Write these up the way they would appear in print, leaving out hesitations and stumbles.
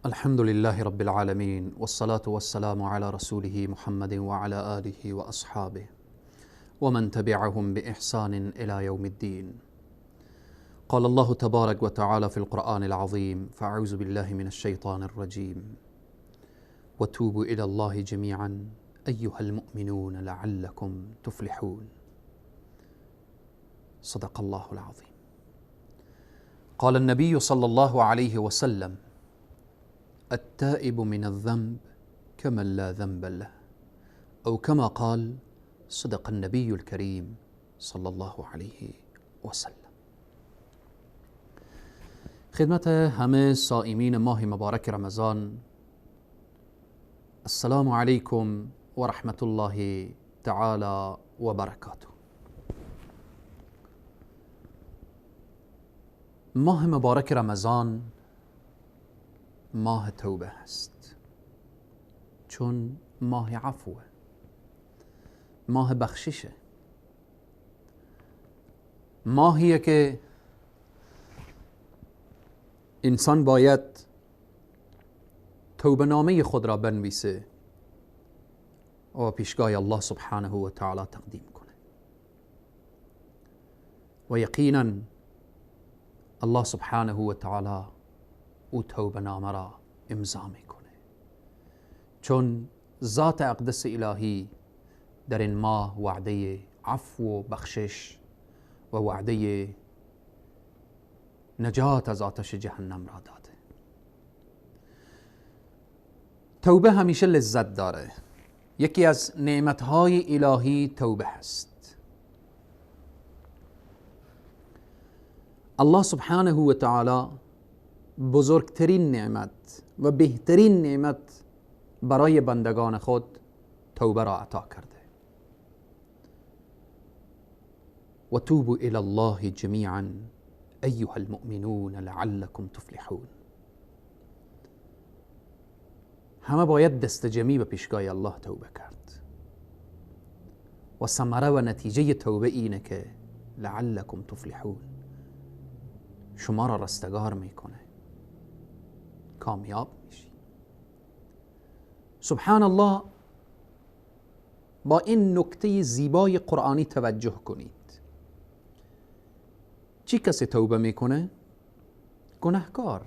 الحمد لله رب العالمين، والصلاة والسلام على رسوله محمد وعلى آله وأصحابه ومن تبعهم بإحسان إلى يوم الدين. قال الله تبارك وتعالى في القرآن العظيم: فأعوذ بالله من الشيطان الرجيم، وتوبوا إلى الله جميعا أيها المؤمنون لعلكم تفلحون. صدق الله العظيم. قال النبي صلى الله عليه وسلم: التائب من الذنب كمن لا ذنب له، أو كما قال صدق النبي الكريم صلى الله عليه وسلم. خدمت همه صائمین ماه مبارک رمضان، السلام علیکم و رحمت الله تعالی و برکاته. ماه مبارک رمضان ماه توبه است، چون ماه عفوه، ماه بخششه، ماهیه که انسان باید توبه نامه خود را بنویسه و پیشگاه الله سبحانه و تعالی تقدیم کنه، و یقینا الله سبحانه و تعالی او توبه نامه را امضا میکنه، چون ذات اقدس الهی در این ماه وعده عفو و بخشش و وعده نجات از آتش جهنم را داده. توبه همیشه لذت داره. یکی از نعمتهای الهی توبه هست. الله سبحانه و تعالی بزرگترین نعمت و بهترین نعمت برای بندگان خود توبه را عطا کرده. و توبوا الی الله جمیعا ایها المؤمنون لعلکم تفلحون. همه باید دست جمعی به پیشگاه الله توبه کرد، و ثمره و نتیجه توبه اینه که لعلکم تفلحون، شما را رستگار میکنه، کامیاب میشی. سبحان الله. با این نکته زیبای قرآنی توجه کنید. چی کسی توبه میکنه؟ گناهکار.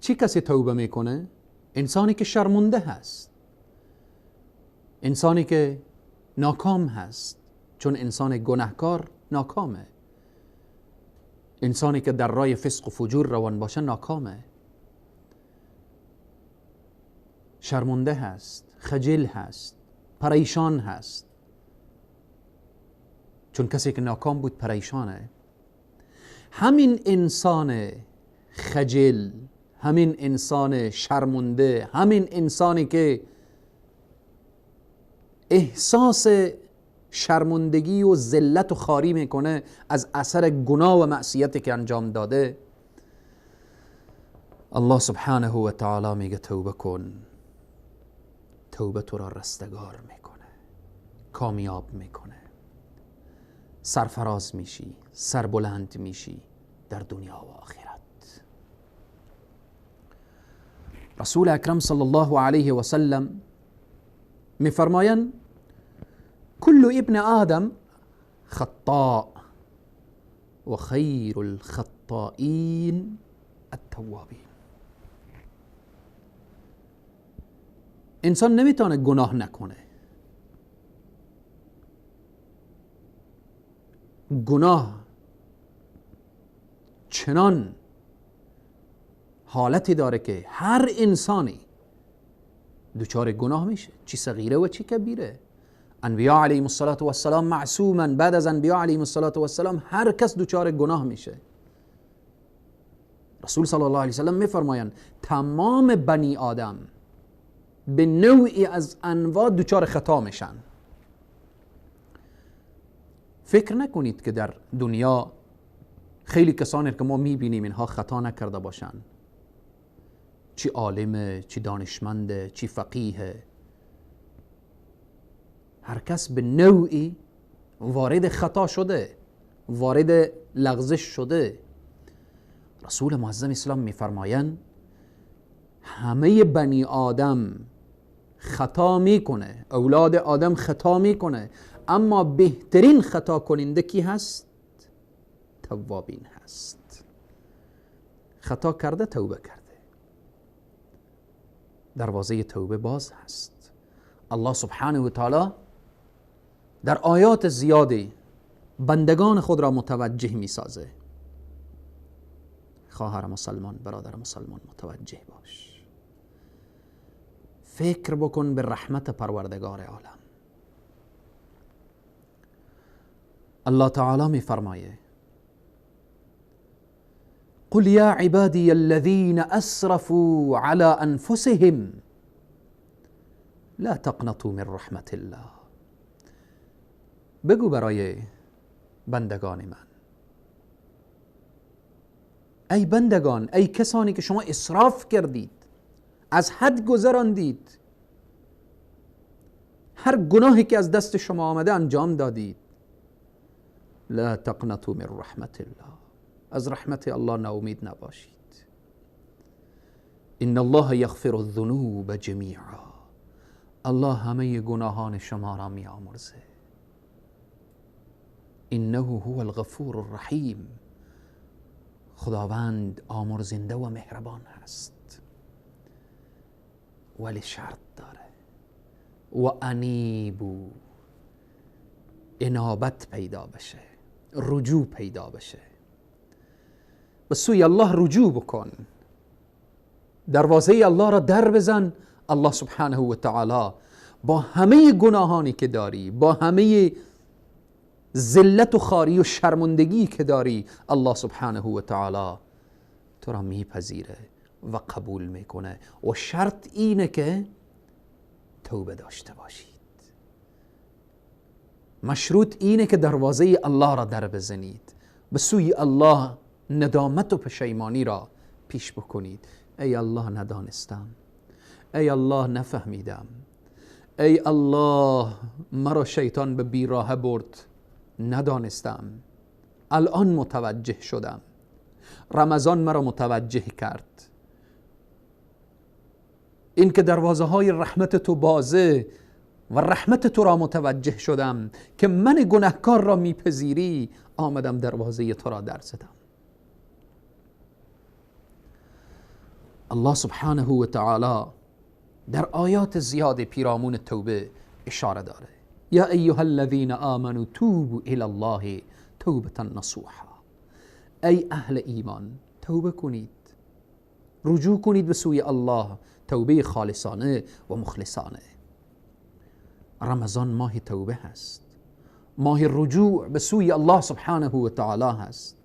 چی کسی توبه میکنه؟ انسانی که شرمنده هست، انسانی که ناکام هست، چون انسان گناهکار ناکامه. انسانی که در راه فسق و فجور روان باشه ناکامه، شرمنده هست، خجل هست، پریشان هست، چون کسی که ناکام بود پریشانه. همین انسان خجل، همین انسان شرمنده، همین انسانی که احساس شرمندگی و ذلت و خواری میکنه از اثر گناه و معصیتی که انجام داده، الله سبحانه و تعالی میگه توبه کن. توبه تو را رستگار میکنه، کامیاب میکنه، سرفراز میشی، سربلند میشی در دنیا و آخرت. رسول اکرم صلی الله علیه و سلم میفرمایند: كل ابن آدم خطاء وخير الخطائين التوابين. انسان نمیتونه گناه نکنه. گناه چنان حالتی داره که هر انسانی دچار گناه میشه، چی صغیره و چی کبیره. انبیاء علیهم الصلاة والسلام معصوما، بعد از انبیاء علیهم الصلاة والسلام هر کس دچار گناه میشه. رسول صلی الله علیه وسلم میفرمایند تمام بنی آدم به نوعی از انواع دچار خطا میشن. فکر نکنید که در دنیا خیلی کسانی که ما میبینیم اینها خطا نکرده باشن، چی عالمه، چی دانشمنده، چی فقیهه، هر کس به نوعی وارد خطا شده، وارد لغزش شده. رسول معظم اسلام میفرمایند همه بنی آدم خطا میکنه، اولاد آدم خطا میکنه، اما بهترین خطا کننده کی هست؟ توابین هست. خطا کرده، توبه کرده، دروازه توبه باز هست. الله سبحانه و تعالی در آیات زیادی بندگان خود را متوجه میسازه. خواهر مسلمان، برادر مسلمان، متوجه باش، فکر بکن به رحمت پروردگار عالم. الله تعالی می فرمایه قل یا عبادی الذین اسرفوا علی انفسهم لا تقنطوا من رحمت الله. بگو برای بندگان من، ای بندگان، ای کسانی که شما اسراف کردید، از حد گذراندید، هر گناهی که از دست شما آمده انجام دادید، لا تقنطوا من رحمت الله، از رحمت الله ناامید نباشید. ان الله یغفر الذنوب جمیعا، الله همه گناهان شما را می آمرزه. انه هو الغفور الرحیم، خداوند آمرزنده و مهربان هست، ولی شرط داره، و انیبو، انابت پیدا بشه، رجوع پیدا بشه، به سوی الله رجوع بکن، دروازه الله را در بزن. الله سبحانه و تعالی با همه گناهانی که داری، با همه ذلت و خواری و شرمندگی که داری، الله سبحانه و تعالی تو را میپذیره و قبول میکنه. و شرط اینه که توبه داشته باشید، مشروط اینه که دروازه الله را در بزنید، به سوی الله ندامت و پشیمانی را پیش بکنید. ای الله ندانستم، ای الله نفهمیدم، ای الله مرا شیطان به بیراه برد، ندانستم، الان متوجه شدم، رمضان مرا متوجه کرد، این که دروازه های رحمت تو بازه و رحمت تو را متوجه شدم که من گناهکار را میپذیری، آمدم دروازه تو را در زدم. الله سبحانه و تعالی در آیات زیاد پیرامون توبه اشاره داره. یا ایها الذین آمنوا توبوا الی الله توبة نصوحا، ای اهل ایمان توبه کنید، رجوع کنید به سوی الله، توبه خالصانه و مخلصانه. رمضان ماه توبه هست، ماه رجوع به سوی الله سبحانه و تعالی هست.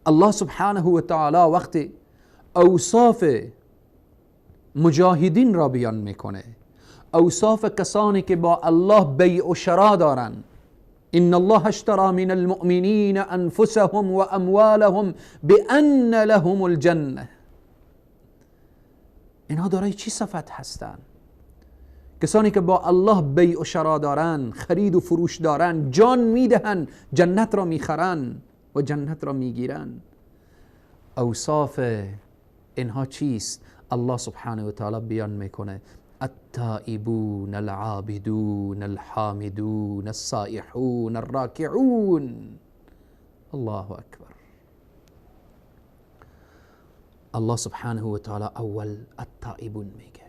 الله سبحانه و تعالی وقتی اوصاف مجاهدین را بیان میکنه، اوصاف کسانی که با الله بیع و شرا دارند، ان الله اشترى من المؤمنین انفسهم و اموالهم بان لهم الجنه. اینها دارای چی صفت هستند؟ کسانی که با الله بیع و شرا دارند، خرید و فروش دارند، جان میدهند، جنت را میخرند و جنت را میگیرند. اوصاف اینها چیست؟ الله سبحانه و تعالی بیان میکنه التائبون العابدون الحامدون السائحون الراکعون. الله اکبر. الله سبحانه و تعالی اول التائبون میگه،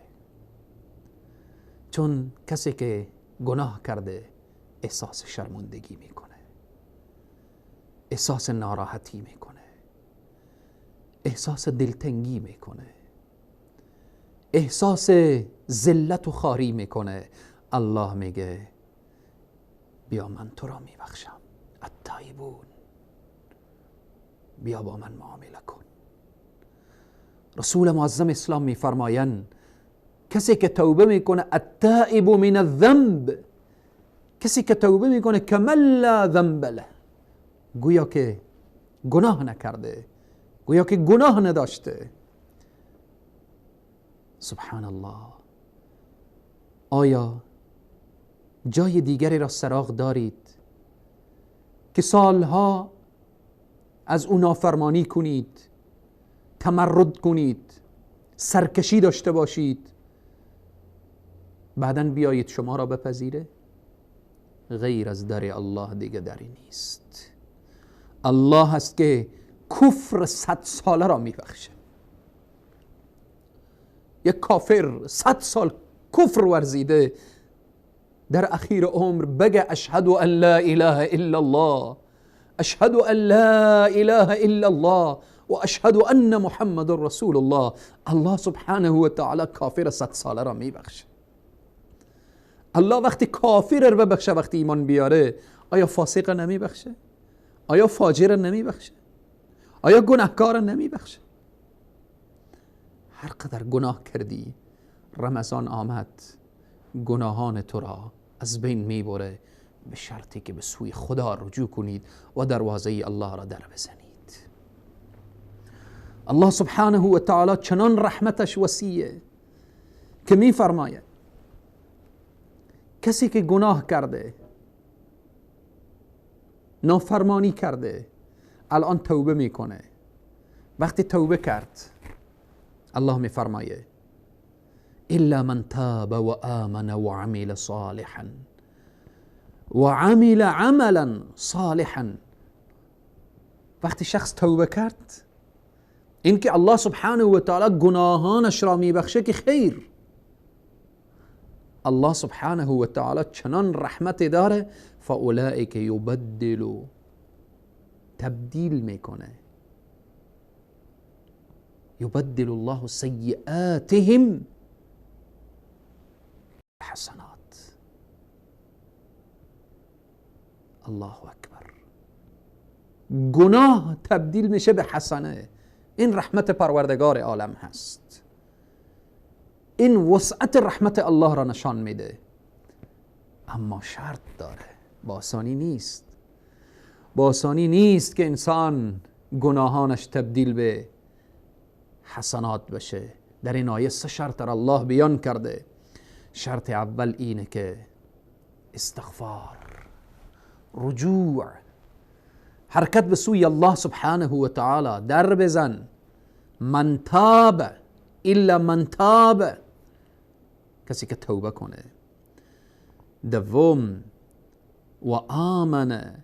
چون کسی که گناه کرده احساس شرمندگی میکنه، احساس ناراحتی میکنه، احساس دلتنگی میکنه، احساس ذلت و خواری میکنه. الله میگه بیا من تو را میبخشم، التائبون، بیا با من معامله کن. رسول معظم اسلام میفرمایند کسی که توبه میکنه التائب من الذنب، کسی که توبه میکنه کمن لا ذنب له، گویا که گناه نکرده، گویا که گناه نداشته. سبحان الله. آیا جای دیگری را سراغ دارید که سالها از او نافرمانی کنید، تمرد کنید، سرکشی داشته باشید، بعداً بیایید شما را بپذیره؟ غیر از در الله دیگه دری نیست. الله هست که کفر 100 ساله را میبخشه. یک کافر 100 سال کفر ورزیده، در اخیر عمر بگه اشهد ان لا اله الا الله، اشهد ان لا اله الا الله و اشهد ان محمد رسول الله، الله سبحانه و تعالی کافر 100 ساله را میبخشه. الله وقتی کافر رو ببخشه، وقتی ایمان بیاره، آیا فاسق نمیبخشه؟ آیا فاجر نمیبخشه؟ آیا گناهکار نمیبخشه؟ هر قدر گناه کردی، رمضان آمد، گناهان تو را از بین میبره، به شرطی که به سوی خدا رجوع کنید و دروازه الله را در بزنید. الله سبحانه و تعالی چنان رحمتش وسیعه که میفرماید کسی که گناه کرده، نافرمانی کرده، الان توبه میکنه، وقتی توبه کرد الله میفرمایه الا من تاب و آمن و عمل صالحا و عمل عملا صالحا. وقتی شخص توبه کرد، اینکه الله سبحانه و تعالی گناهانش را میبخشه که خیر، الله سبحانه و تعالی چنان رحمت داره، فاولئک یبدل، تبدیل میکنه، یبدل الله سیئاتهم حسنات. الله اکبر، گناه تبدیل میشه به حسنه. این رحمت پروردگار عالم هست، این وسعت رحمت الله را نشان میده. اما شرط داره، با آسانی نیست، با آسانی نیست که انسان گناهانش تبدیل به حسنات بشه. در این آیه 3 شرط را الله بیان کرده. شرط اول اینه که استغفار، رجوع، حرکت به سوی الله سبحانه و تعالی، در بزن. من تاب الا من تاب، کسی که توبه کنه. دوم و آمن،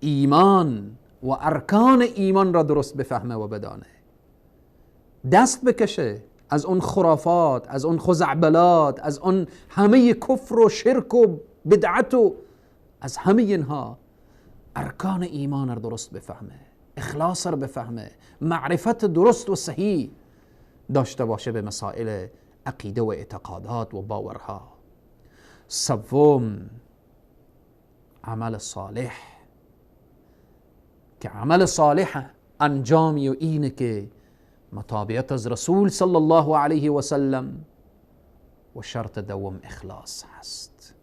ایمان و ارکان ایمان را درست بفهمه و بدانه، دست بکشه از اون خرافات، از اون خزعبلات، از اون همه کفر و شرک و بدعت و از همه اینها. ارکان ایمان را درست بفهمه، اخلاص را بفهمه، معرفت درست و صحیح داشته باشه به مسائل عقیده و اعتقادات و باورها. سوم عمل صالح، که عمل صالح انجامی و اینه که مطابقت از رسول صلی الله علیه و سلم، و شرط دوم اخلاص هست.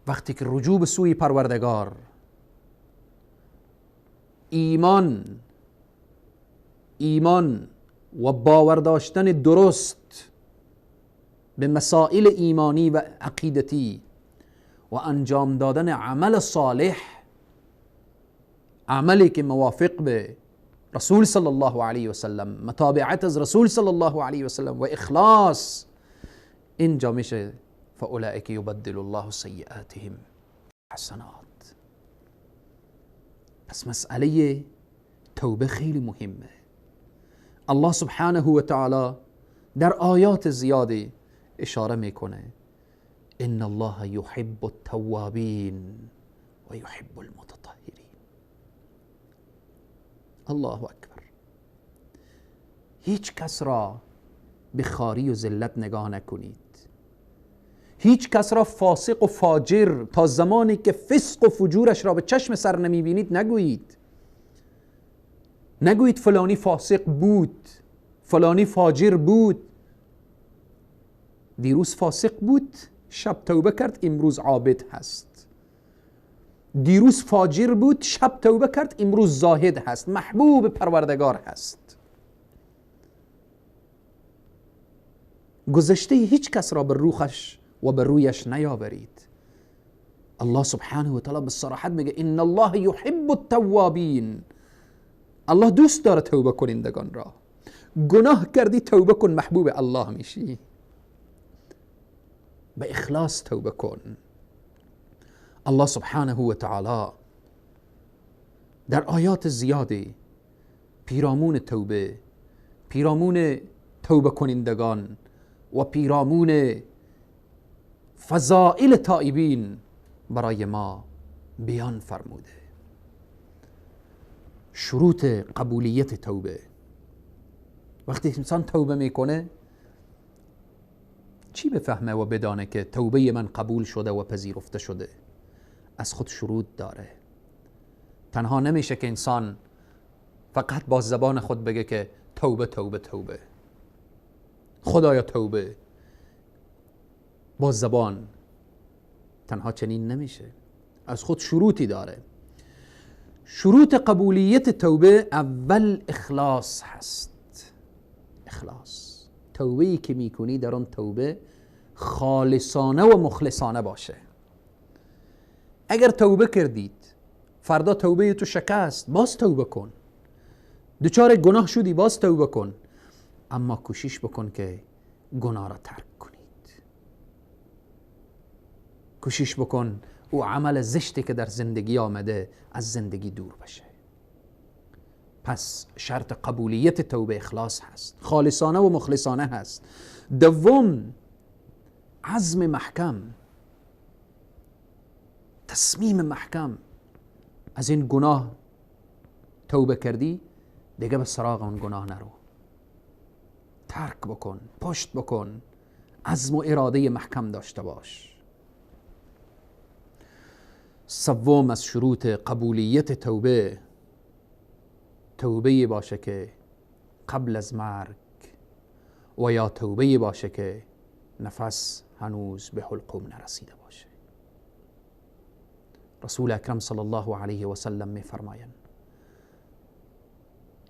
وقتی که رجوع به سوی پروردگار، ایمان و باور داشتن درست به مسائل ایمانی و عقیدتی و انجام دادن عمل صالح، عملی که موافق به رسول صلی الله علیه و سلم، متابعت از رسول صلی الله علیه و سلم و اخلاص، اینجا میشه فاولئک یبدل الله سیئاتهم حسنات. پس مسئله توبه خیلی مهمه. الله سبحانه و تعالی در آیات زیادی اشاره میکنه ان الله یحب التوابین و یحب المتطهرین. الله اکبر. هیچ کس را به خواری و ذلت نگاه نکنید، هیچ کس را فاسق و فاجر تا زمانی که فسق و فجورش را به چشم سر نمیبینید نگویید. نگویید فلانی فاسق بود، فلانی فاجر بود، دیروز فاسق بود، شب توبه کرد، امروز عابد هست. دیروز فاجر بود، شب توبه کرد، امروز زاهد هست، محبوب پروردگار هست. گذشته هیچ کس را به روخش و به رویش نیاورید. الله سبحانه و تعالی به صراحت میگه ان الله یحب التوابین. الله دوست داره توبه کنندگان را. گناه کردی توبه کن، محبوب الله میشی. به اخلاص توبه کن. الله سبحانه و تعالی در آیات زیادی پیرامون توبه، پیرامون توبه کنندگان و پیرامون فضائل تائبین برای ما بیان فرموده. شروط قبولیت توبه. وقتی انسان توبه میکنه چی بفهمه و بدانه که توبه من قبول شده و پذیرفته شده؟ از خود شروط داره. تنها نمیشه که انسان فقط با زبان خود بگه که توبه توبه توبه، خدایا توبه، با زبان تنها چنین نمیشه. از خود شروطی داره. شروط قبولیت توبه اول اخلاص هست. اخلاص. توبه‌ای که میکنی در آن توبه خالصانه و مخلصانه باشه. اگر توبه کردید فردا توبه تو شکست، باز توبه کن. دچار گناه شدی، باز توبه کن. اما کوشش بکن که گناه را ترک کنید. کوشش بکن او عمل زشتی که در زندگی آمده از زندگی دور بشه. پس شرط قبولیت توبه اخلاص هست، خالصانه و مخلصانه هست. دوم، عزم محکم، تصمیم محکم. از این گناه توبه کردی دیگه به سراغ اون گناه نرو، ترک بکن، پشت بکن، عزم و اراده محکم داشته باش. سوم از شروط قبولیت توبه، توبه باشه که قبل از مرگ و یا توبه باشه که نفس هنوز به حلقوم نرسیده باشه. رسول اکرم صلی الله علیه و سلم می فرمایند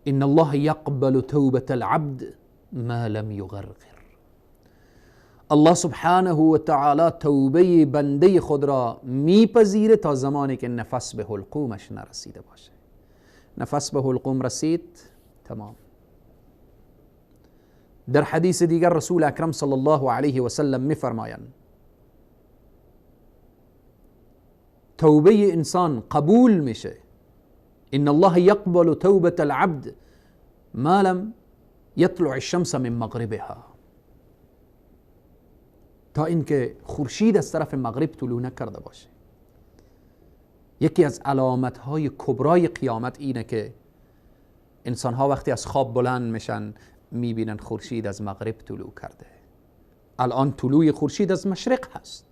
ان الله یقبل توبة العبد ما لم یغرغر. الله سبحانه و تعالی توبه بنده خود را میپذیره تا زمانی که نفس به حلقومش نرسیده باشه. نفس به حلقوم رسید، تمام. در حدیث دیگر رسول اکرم صلی الله علیه و سلم میفرمایند توبه انسان قبول میشه. ان الله یقبل توبة العبد ما لم یطلع الشمس من مغربها، تا اینکه خورشید از طرف مغرب طلوع نکرده باشه. یکی از علامت های کبرای قیامت اینه که انسان ها وقتی از خواب بلند میشن میبینن خورشید از مغرب طلوع کرده. الان طلوع خورشید از مشرق هست.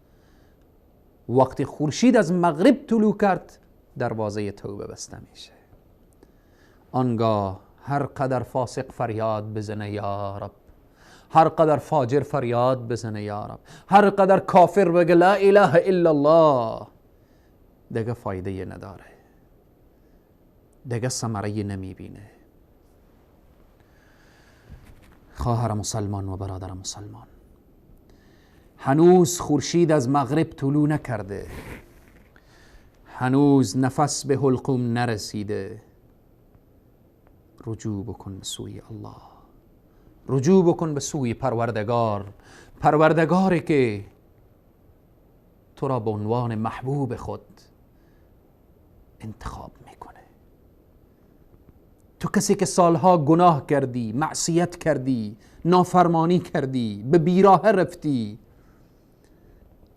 وقتی خورشید از مغرب طلوع کرد دروازه توبه بسته میشه. آنگاه هر قدر فاسق فریاد بزنه یا رب، هر قدر فاجر فریاد بزنه یا رب، هر قدر کافر بگه لا اله الا الله، دیگه فایده نداره، دیگه ثمره نمیبینه. خواهر مسلمان و برادر مسلمان، هنوز خورشید از مغرب طلوع نکرده، هنوز نفس به حلقوم نرسیده، رجوع بکن به سوی الله، رجوع بکن به سوی پروردگار، پروردگاری که تو را به عنوان محبوب خود انتخاب میکنه. تو کسی که سالها گناه کردی، معصیت کردی، نافرمانی کردی، به بیراه رفتی،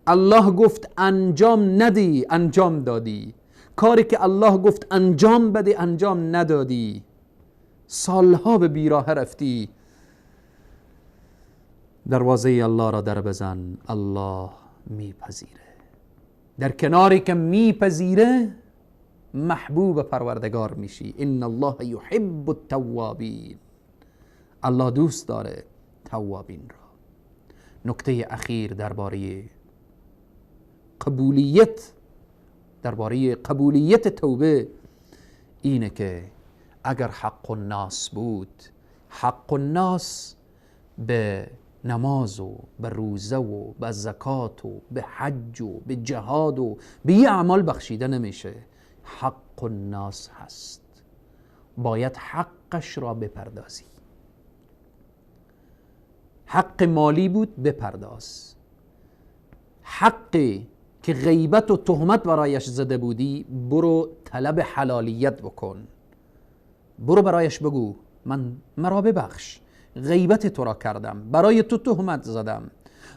الله گفت انجام ندی، انجام دادی. کاری که الله گفت انجام بده، انجام ندادی. سالها به بیراه رفتی. دروازه الله را در بزن، الله میپذیره. در کناری که میپذیره محبوب پروردگار میشی. ان الله یحب التوابین، الله دوست داره توابین را. نکته اخیر درباره قبولیت، درباره قبولیت توبه اینه که اگر حق الناس بود، حق الناس به نماز و به روزه و به زکات و به حج و به جهاد و به یه اعمال بخشیده نمیشه. حق الناس هست باید حقش را بپردازی. حق مالی بود بپرداز، حقی که غیبت و تهمت برایش زده بودی برو طلب حلالیت بکن، برو برایش بگو من مرا ببخش، غیبت تو را کردم، برای تو تهمت زدم،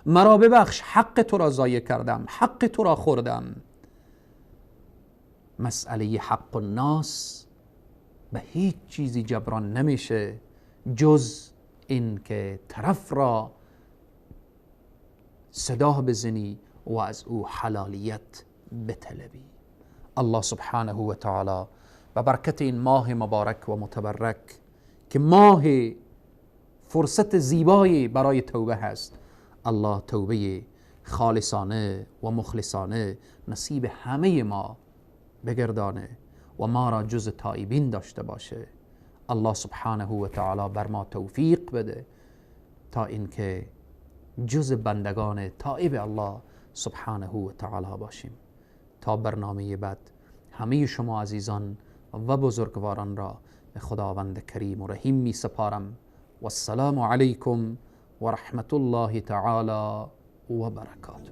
مرا ببخش، حق تو را ضایع کردم، حق تو را خوردم. مسئله حق الناس به هیچ چیزی جبران نمیشه جز این که طرف را صدا بزنی و از او حلالیت بطلبی. الله سبحانه و تعالی به برکت این ماه مبارک و متبرک که ماه فرصت زیبایی برای توبه هست، الله توبه خالصانه و مخلصانه نصیب همه ما بگردانه و ما را جز تائبین داشته باشه. الله سبحانه و تعالی بر ما توفیق بده تا اینکه جز بندگان تائب الله سبحانه و تعالی باشیم. تا برنامه بعد همه شما عزیزان و بزرگواران را به خداوند کریم و رحیم می سپارم. و السلام علیکم و رحمت الله تعالی و برکاته.